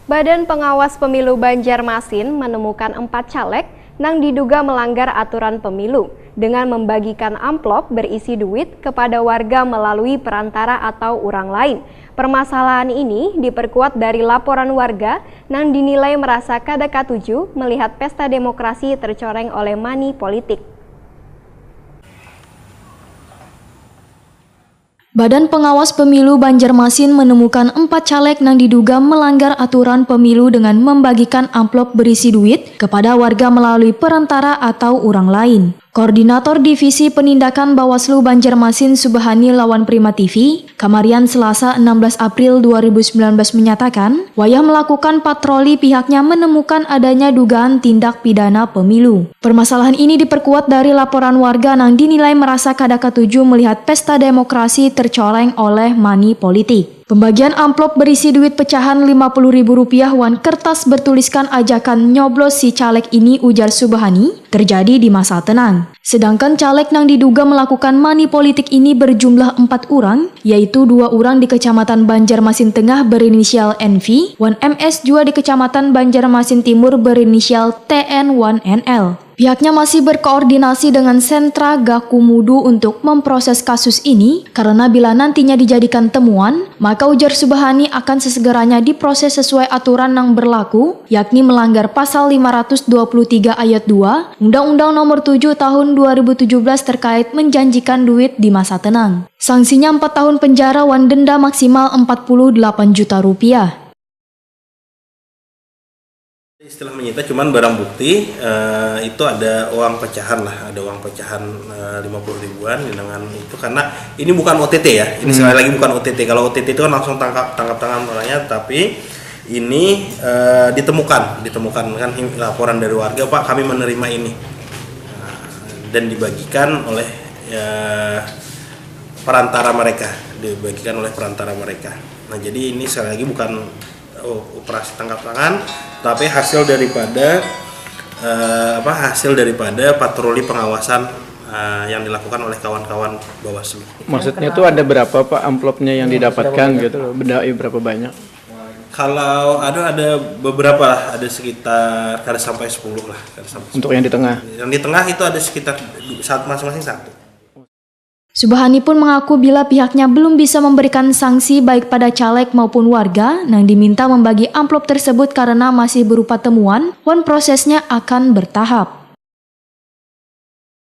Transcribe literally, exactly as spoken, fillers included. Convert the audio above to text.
Badan Pengawas Pemilu Banjarmasin menemukan empat caleg nang diduga melanggar aturan pemilu dengan membagikan amplop berisi duit kepada warga melalui perantara atau orang lain. Permasalahan ini diperkuat dari laporan warga nang dinilai merasa kada katuju melihat pesta demokrasi tercoreng oleh money politik. Badan Pengawas Pemilu Banjarmasin menemukan empat caleg nang diduga melanggar aturan pemilu dengan membagikan amplop berisi duit kepada warga melalui perantara atau orang lain. Koordinator Divisi Penindakan Bawaslu Banjarmasin Subahani lawan Prima T V, kamarian Selasa enam belas April dua ribu sembilan belas menyatakan, wayah melakukan patroli pihaknya menemukan adanya dugaan tindak pidana pemilu. Permasalahan ini diperkuat dari laporan warga nang dinilai merasa kada katuju melihat pesta demokrasi tercoreng oleh money politik. Pembagian amplop berisi duit pecahan lima puluh ribu rupiah wan kertas bertuliskan ajakan nyoblos si caleg ini, ujar Subahani, terjadi di masa tenang. Sedangkan caleg nang diduga melakukan money politik ini berjumlah empat orang, yaitu dua orang di Kecamatan Banjarmasin Tengah berinisial N V, wan M S jua di Kecamatan Banjarmasin Timur berinisial T N wan N L. Pihaknya masih berkoordinasi dengan Sentra Gakumudu untuk memproses kasus ini, karena bila nantinya dijadikan temuan, maka ujar Subahani akan sesegeranya diproses sesuai aturan yang berlaku, yakni melanggar Pasal lima ratus dua puluh tiga Ayat dua Undang-Undang Nomor tujuh Tahun dua ribu tujuh belas terkait menjanjikan duit di masa tenang. Sanksinya empat tahun penjara wan denda maksimal empat puluh delapan juta rupiah. Istilah menyita, cuman barang bukti eh, itu ada uang pecahan lah, ada uang pecahan eh, lima puluh ribuan dengan itu, karena ini bukan O T T ya, ini hmm. Sekali lagi bukan O T T. Kalau O T T itu kan langsung tangkap tangkap tangan orangnya, tapi ini eh, ditemukan, ditemukan kan laporan dari warga, Pak, kami menerima ini. Nah, dan dibagikan oleh eh, perantara mereka, dibagikan oleh perantara mereka. Nah, jadi ini sekali lagi bukan operasi tangkap tangan, tapi hasil daripada eh, apa hasil daripada patroli pengawasan eh, yang dilakukan oleh kawan-kawan Bawaslu. Maksudnya tuh ada berapa, Pak, amplopnya yang didapatkan gitu loh, benda berapa banyak? Kalau ada ada beberapa lah, ada sekitar kada sampai sepuluh lah, kada sampai sepuluh. Untuk yang di tengah. Yang di tengah itu ada sekitar saat masing-masing satu. Subahani pun mengaku bila pihaknya belum bisa memberikan sanksi baik pada caleg maupun warga yang diminta membagi amplop tersebut karena masih berupa temuan wan prosesnya akan bertahap.